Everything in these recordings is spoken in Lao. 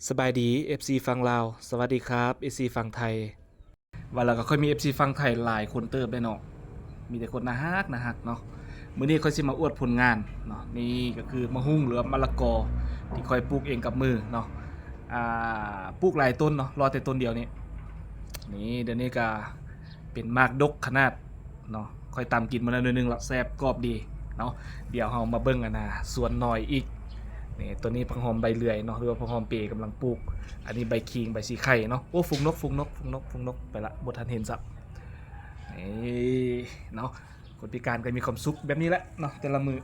ສະບາຍດີ ເອັຟຊີຝັ່ງລາວ, ສະຫວັດດີຄັບ ເອັຟຊີຝັ່ງໄທ. ວ່າແລ້ວກໍຄ່ອຍມີ ເອັຟຊີຝັ່ງໄທຫຼາຍຄົນເຕີບເດ້ເນາະ, ມີແຕ່ຄົນໜ້າຮັກ ໜ້າຮັກເນາະ. ມື້ນີ້ຂ້ອຍຊິມາອວດຜົນງານເນາະ, ນີ້ກໍຄືໝາກຫຸ່ງ ຫຼືວ່າມະລະກອ ທີ່ຂ້ອຍປູກເອງກັບມືເນາະ. ອ່າ ປູກຫຼາຍຕົ້ນເນາະ, ລໍແຕ່ຕົ້ນດຽວນີ້. ນີ້ ດຽວນີ້ກໍເປັນໝາກດົກຂະໜາດ ເນາະ, ຂ້ອຍຕຳກິນມາແລ້ວໜ້ອຍໜຶ່ງລະ ແຊບກອບດີເນາະ. ດຽວເຮົາມາເບິ່ງອັນນ່າສວນນ້ອຍອີກ. ນີ້ ຕົວນີ້ຜັກຫອມໃບເລື່ອຍເນາະ ຫຼືວ່າຜັກຫອມເປກຳລັງປູກ. ອັນນີ້ໃບຄີງ ໃບສີໄຄເນາະ. ໂອ້ ຝູງນົກ ຝູງນົກ ຝູງນົກ ຝູງນົກ ໄປລະ ບໍ່ທັນເຫັນຊ້ຳ. ນີ້ເນາະ, ຄົນພິການກໍມີຄວາມສຸກແບບນີ້ແຫຼະເນາະ ແຕ່ລະມື້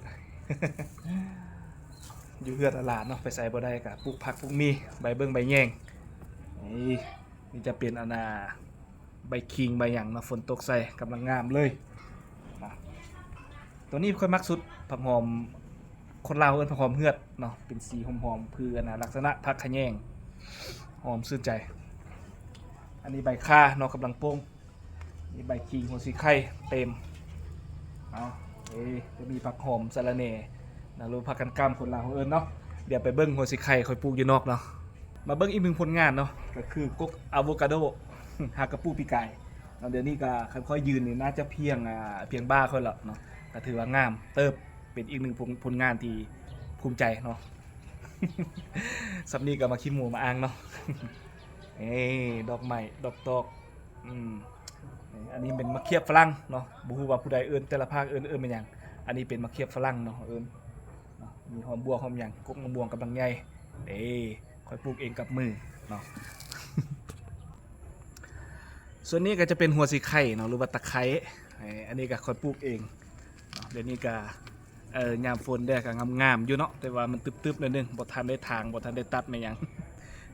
ຢູ່ເຮືອນອາຫຼານເນາະ, ໄປໃສບໍ່ໄດ້ກໍປູກຜັກປູກໝີ່ ໃບເບິ່ງໃບແຍງ. ນີ້ ນີ້ຈະເປັນອັນນ່າ ໃບຄີງໃບຫຍັງເນາະ, ຝົນຕົກໃສ່ກຳລັງງາມເລີຍນະ. ຕົວນີ້ຂ້ອຍມັກສຸດ ຜັກຫອມ ຄົນລາວເອີ້ນຜັກຫອມເຫືອດເນາະ, ເປັນສີຫອມໆ ຄືອັນນ່າ ລັກສະນະຜັກຂະແຍງ ຫອມຊື່ນໃຈ. ອັນນີ້ໃບຂ່າເນາະ ກຳລັງໂປ່ງ, ນີ້ໃບຂີງ ຫົວສີໄຄເຕັມເນາະ. ເອີ ຈະມີຜັກຫອມ ສະລະແໜ່ນະ ຫຼືຜັກກັນກຳ ຄົນລາວເຮົາເອີ້ນເນາະ. ດຽວໄປເບິ່ງຫົວສີໄຄຂ້ອຍປູກຢູ່ນອກເນາະ. ມາເບິ່ງອີກໜຶ່ງຜົນງານເນາະ, ກໍຄືກົກອາໂວກາໂດ ຫາກະປູກປີກາຍເນາະ. ດຽວນີ້ກໍຄັນຂ້ອຍຢືນນີ້ໜ້າຈະພຽງ ອ່າ ພຽງບ່າຂ້ອຍແລ້ວເນາະ, ກໍຖືວ່າງາມເຕີບ, ເປັນອີກໜຶ່ງຜົນ ຜົນງານທີ່ພູມໃຈເນາະ. ສ່ຳນີ້ກໍມາຂີ້ໝູມາອ່າງເນາະ. ເອີ ດອກໄມ້ ດອກຕອກ ອືມ ອັນນີ້ເປັນໝາກຂຽບຝຣັ່ງເນາະ, ບໍ່ຮູ້ວ່າຜູ້ໃດເອີ້ນ ແຕ່ລະພາກເອີ້ນ ເອີ້ນແມ່ນຫຍັງ. ອັນນີ້ເປັນໝາກຂຽບຝຣັ່ງເນາະ ເອີ້ນເນາະ. ມີຫອມບວກ ຫອມຫຍັງ, ກົກມະມ່ວງກຳລັງໃຫຍ່ເດ້, ຂ້ອຍປູກເອງກັບມືເນາະ. ສ່ວນນີ້ກໍຈະເປັນຫົວສີໄຄເນາະ ຫຼືວ່າຕະໄຄ. ເອີ ອັນນີ້ກໍຂ້ອຍປູກເອງເນາະ. ດຽວນີ້ກໍ ເອີ ຍາມຝົນແດ່ກໍງາມໆຢູ່ເນາະ, ແຕ່ວ່າມັນຕຶບໆໜ້ອຍໜຶ່ງ, ບໍ່ທັນໄດ້ຖາງ ບໍ່ທັນໄດ້ຕັດແມ່ນຫຍັງ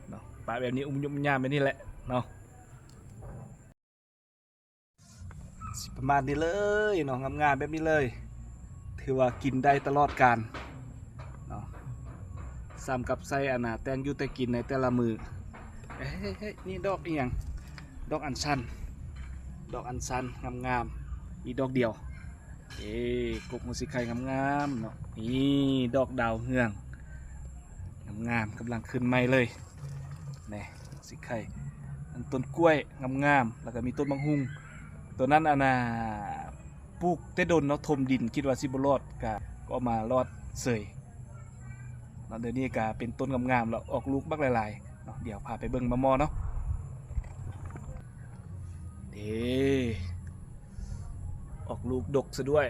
ເນາະ. ປະແບບນີ້ ອຸ້ມຍຸ້ມຍາມແບບນີ້ແຫຼະເນາະ. ຊິປະມານນີ້ເລີຍເນາະ, ງາມໆແບບນີ້ເລີຍ, ຖືວ່າກິນໄດ້ຕະຫຼອດການເນາະ. ສ່ຳກັບໃຊ້ອັນນ່າ ແຕ່ງຢູ່ແຕ່ງກິນໃນແຕ່ລະມື້. ເອີຍ ນີ້ດອກອີ່ຫຍັງ? ດອກອັນຊັນ, ດອກອັນຊັນງາມໆ, ອີກດອກດຽວ. ເອີ ກົກຫົວສີໄຄງາມໆເນາະ. ນີ້ດອກດາວເຮືອງ ງາມໆ ກຳລັງຂຶ້ນໃໝ່ເລີຍ. ນີ້ ສີໄຄ. ອັນຕົ້ນກ້ວຍງາມໆ, ແລ້ວກໍມີຕົ້ນບັກຫຸ່ງ. ຕົວນັ້ນອັນນ່າ ປູກແຕ່ດົນເນາະ, ຖົມດິນ ຄິດວ່າຊິບໍ່ລອດ ກະ ກໍມາລອດເສີຍເນາະ. ດຽວນີ້ກະເປັນຕົ້ນງາມໆ ແລ້ວອອກລູກບັກຫຼາຍໆເນາະ. ດຽວພາໄປເບິ່ງໝໍ່ໆເນາະ. ເດ້ ອອກລູກດົກຊະດ້ວຍ,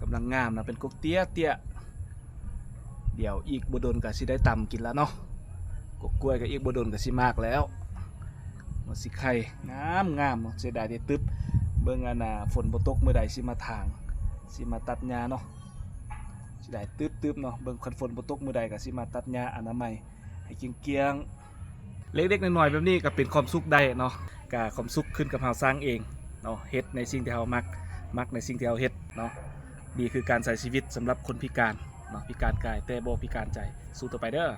ກຳລັງງາມນະ, ເປັນກົກເຕ້ຍໆ. ດຽວອີກບໍ່ດົນກໍຊິໄດ້ຕຳກິນລະເນາະ, ກົກກ້ວຍກໍອີກບໍ່ດົນກໍຊິໝາກແລ້ວ. ຫົວສີໄຄງາມໆເນາະ, ເສຍດາຍແຕ່ຕຶບ. ເບິ່ງອັນນ່າ ຝົນບໍ່ຕົກມື້ໃດຊິມາຖາງ ຊິມາຕັດຫຍ້າເນາະ, ເສຍດາຍຕຶບໆເນາະ. ເບິ່ງ ຄັນຝົນບໍ່ຕົກມື້ໃດກໍຊິມາຕັດຫຍ້າອະນາໄມໃຫ້ກ້ຽງໆ. ເລັກໆນ້ອຍໆແບບນີ້ກໍເປັນຄວາມສຸກໄດ້ເນາະ, ກະຄວາມສຸກຂຶ້ນກັບເຮົາສ້າງເອງເນາະ, ເຮັດໃນສິ່ງທີ່ເຮົາມັກ, ມັກໃນສິ່ງທີ່ເຮົາເຮັດເນາະ. ນີ້ຄືການໃຊ້ຊີວິດສຳລັບຄົນພິການເນາະ, ພິການກາຍແຕ່ບໍ່ພິການໃຈ. ສູ້ຕໍ່ໄປເດີ້.